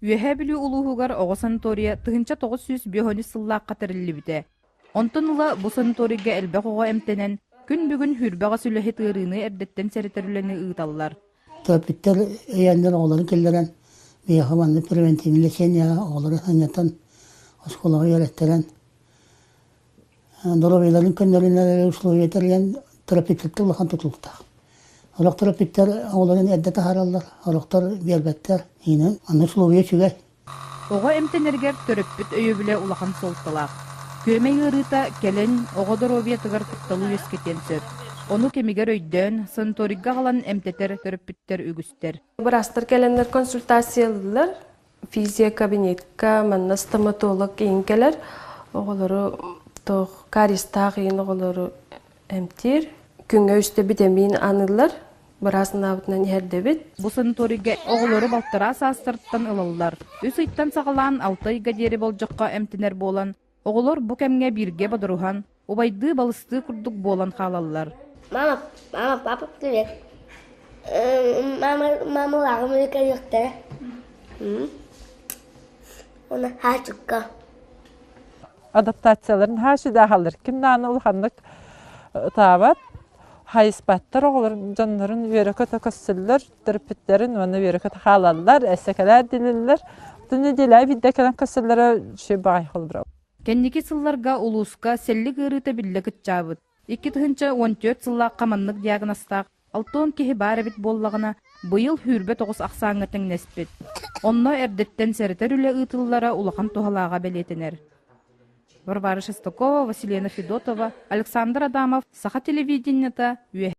Үөһээ Бүлүү улууһугар оҕо санаторийа 1953 сыллаахха тэриллибитэ. Онтон ыла бу санаторийга элбэх оҕо эмтэнэн, күн бүгүн сүүрбэҕис үлэһит ыарыыны эрдэттэн сэрэтэр үлэни ыыталлар. Төрөппүттэр өйөөннөр оҕолорун киллэрэн, биһиэхэ маннык превентивный лечение оҕолору сынньатан, оскуолаҕа үөрэттэрэн, доруобуйаларын көннөрүнэр условия тэрийэн төрөппүттэртэн улахан тутулуктаах. Сорох төрөппүттэр оҕолорун эрдэ таһаараллар, сорохтор биэрбэттэр. Иинэн аны условия үчүгэй. Оҕо эмтэнэригэр төрөппүт өйөбүлэ улахан суолталаах. Күөмэй ыарыыта кэлэн оҕо доруобуйатыгар кутталы үөскэтиэн сөп. Ону кэмигэр өйдөөн, санаторийга аҕалан эмтэтэр төрөппүттэр үгүстэр. Быраастар кэлэннэр консультациялыыллар. Физиокабинетка манна стоматолог иин кэлэр. Оҕолору туох кариестаах иин оҕолору эмтиир. Күҥҥэ үстэ битэмиин аныыллар. Быраас анаабытынан иһэрдэбит. Бу санаторийга оҕолору балтараа саастарыттан ылаллар. Үс ыйтан саҕалаан алта ыйга диэри болдьоххо эмтэнэр буолан, оҕолор бу кэмҥэ бииргэ бодоруһан, убайдыы-балыстыы курдук буолан хаалаллар. Мама, мама, папа, привет. Мама, мама лааҕым кэлиэхтэрэ. Уна хаачыкка. Адаптацияларын хаачыдааһаллар. Ким даҕаны улаханнык ытаабат, хайыспаттар оҕолор дьоннорун үөрэ-көтө көрсөллөр, төрөппүттэрин уонна үөрэ-көтө хаалаллар, эсэкэлээр дилиллэр. Атын нэдиэлэ биирдэ кэлэн көрсөллөрө үчүгэй баҕайы холобура. Кэнники сылларга улууска сэллик ыарыыта биллэ кыччаабыт. 2014 сыллаахха маннык диагнозтаах 60 киһи баар эбит буоллаҕына, быйыл 29 ахсааҥҥа тэҥнэспит. Онно эрдэттэн сэрэтэр үлэ ыытыллара улахан туһалааҕа бэлиэтэнэр. Варвара Шестакова, Василена Федотова, Александр Адамов, Саха телевидениета, Үөһээ